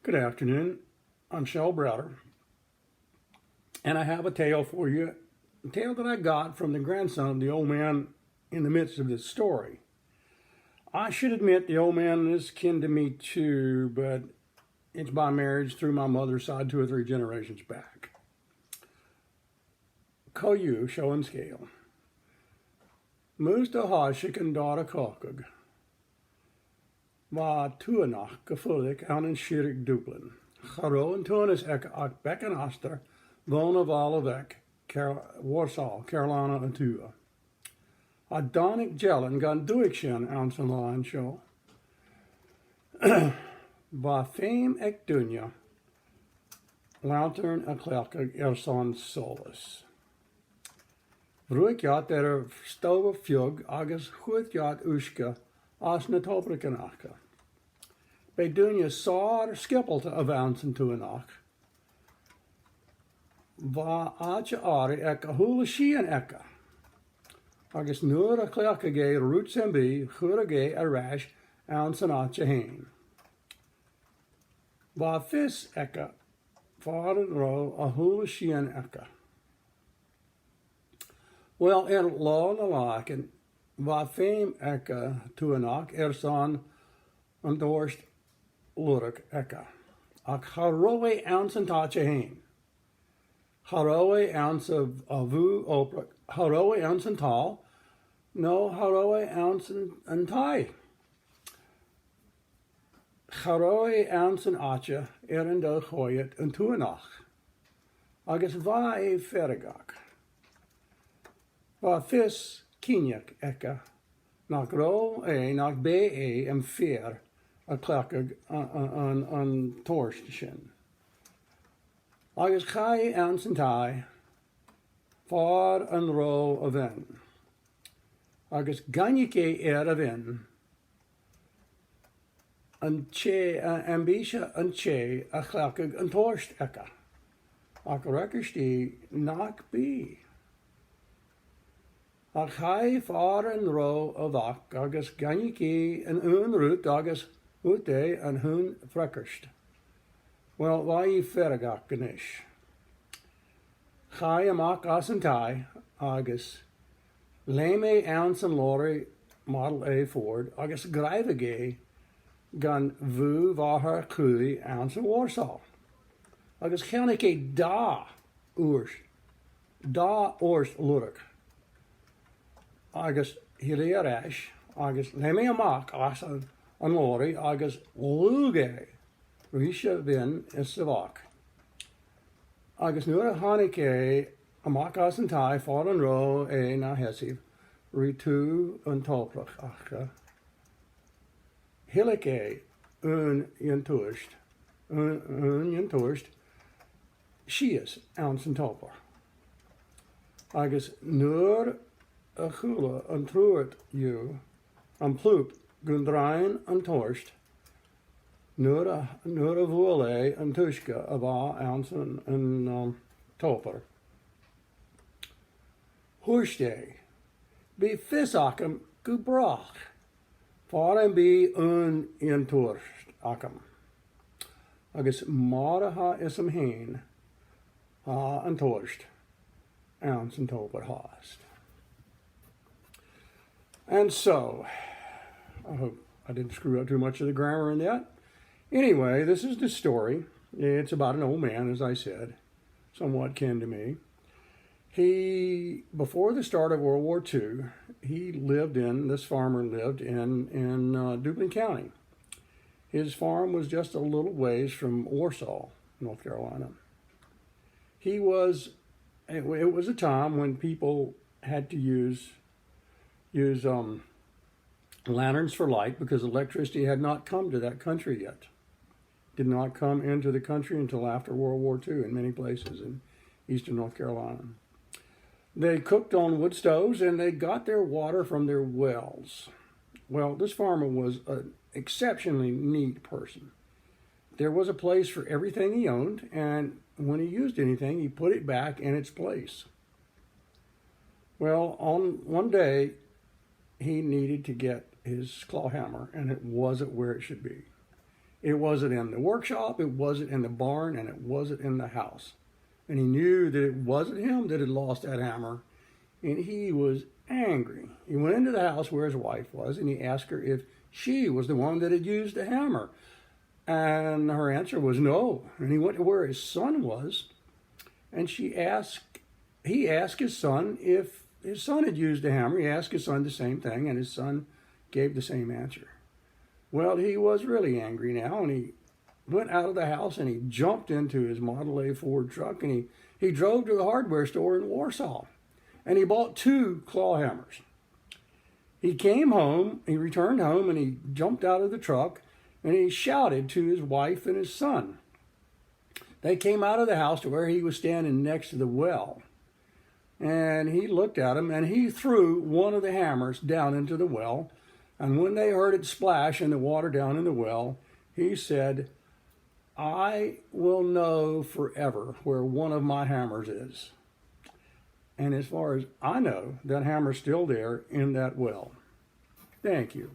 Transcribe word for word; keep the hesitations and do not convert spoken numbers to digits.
Good afternoon. I'm Shel Browder, and I have a tale for you, a tale that I got from the grandson of the old man in the midst of this story. I should admit the old man is kin to me too, but it's by marriage through my mother's side two or three generations back. Co-dhiù, seo an sgeul. Mus do thòisich an dàrna còcag, bha tuathanach gu fuileach ann an Siorrachd Dhùbhlain. Cha robh an tuathanas aige ach beagan astar bhon a' bhaile bheag, Car-, Warsaw, Carolina a Tuath. Ach thàinig dealan gun dùthaich sin anns an là an seo. Bha feum aig daoine lanntairn a chleachdadh airson solas. Bhrùthadh iad air an stobha bheag agus chuireadh iad uisge anns na tobraichean aca. B' e daoine sàr sgiobalta a bh' anns an tuathanach. Bha àite-òrain aig a h-uile sìon aige, agus nuair a chleachdadh e rud sam bith, chuireadh e air ais anns an àite fhèin. Bha fios aige far an robh a h-uile sìon aige. Uill, air latha nan làithean, bha feum aig an tuathanach airson an toirt lorg aige. Ach cha robh e anns an t-àite fhèin. Cha robh e anns a', a' bhùth-obrach, cha robh e anns an t-sabhal, no cha robh e anns an, an taigh. Cha robh e anns an àite air an do choimhead an tuathanach, agus bha e feargach. Bha fios cinnteach aige nach robh e, nach b' e e am fear a chleachdadh an, an, an, an toirt sin. Agus chaidh e anns an taigh far an robh a bhean. Agus dh'fhaighnich e air a bhean an tè, a, am b' ise an tè a chleachdadh an toirt aige. Ach dh'fhreagair i nach b' i. Ach chaidh e far an robh a mhac agus dh'fhaighnich e an aon rud agus thuirt e an aon fhreagairt. Uill, bha i feargach a-nis. Chaidh e a-mach às an taigh agus leum e anns an làraidh Model A Ford agus dh'fhreagair e gun bhùth-mhàthar-caoraich anns a' Warsaw. Agus cheannaich e dà ùrs, dà ùrs lorg. Agus thill e air ais, agus leum e a-mach às an, an làraidh agus shlaug e ris a' bhean is a' mhac. Agus nuair a thàinig e a-mach às an taigh far an robh e na sheasamh ri taobh an tobrach aca, thilg e aon dhen toirt, aon, aon dhen toirt sìos anns an tobar. Agus nuair a chuala an triùir dhiubh am plùb gun do rinn an toirt, nuair a, nuair a bhuail e an t-uisge a bha anns an, an, um, tobar, thuirt e, "Bidh fios agam gu bràth far am bi aon dhen toirt agam. Agus mar a tha fhios agam fhèin, tha an toirt anns an tobar fhathast." And so, I hope I didn't screw up too much of the grammar in that. Anyway, this is the story. It's about an old man, as I said, somewhat kin to me. He, before the start of World War Two, he lived in, this farmer lived in, in, uh, Duplin County. His farm was just a little ways from Warsaw, North Carolina. He was, it, it was a time when people had to use, use, um, lanterns for light because electricity had not come to that country yet. Did not come into the country until after World War Two in many places in eastern North Carolina. They cooked on wood stoves and they got their water from their wells. Well, this farmer was an exceptionally neat person. There was a place for everything he owned, and when he used anything, he put it back in its place. Well, on one day, he needed to get his claw hammer, and it wasn't where it should be. It wasn't in the workshop, it wasn't in the barn, and it wasn't in the house. And he knew that it wasn't him that had lost that hammer, and he was angry. He went into the house where his wife was, and he asked her if she was the one that had used the hammer. And her answer was no. And he went to where his son was, and she asked, he asked his son if his son had used the hammer. He asked his son the same thing, and his son gave the same answer. Well, he was really angry now, and he went out of the house and he jumped into his Model A Ford truck and he, he drove to the hardware store in Warsaw and he bought two claw hammers. He came home, he returned home and he jumped out of the truck and he shouted to his wife and his son. They came out of the house to where he was standing next to the well. And he looked at him and he threw one of the hammers down into the well. And when they heard it splash in the water down in the well, he said, "I will know forever where one of my hammers is." And as far as I know, that hammer's still there in that well. Thank you.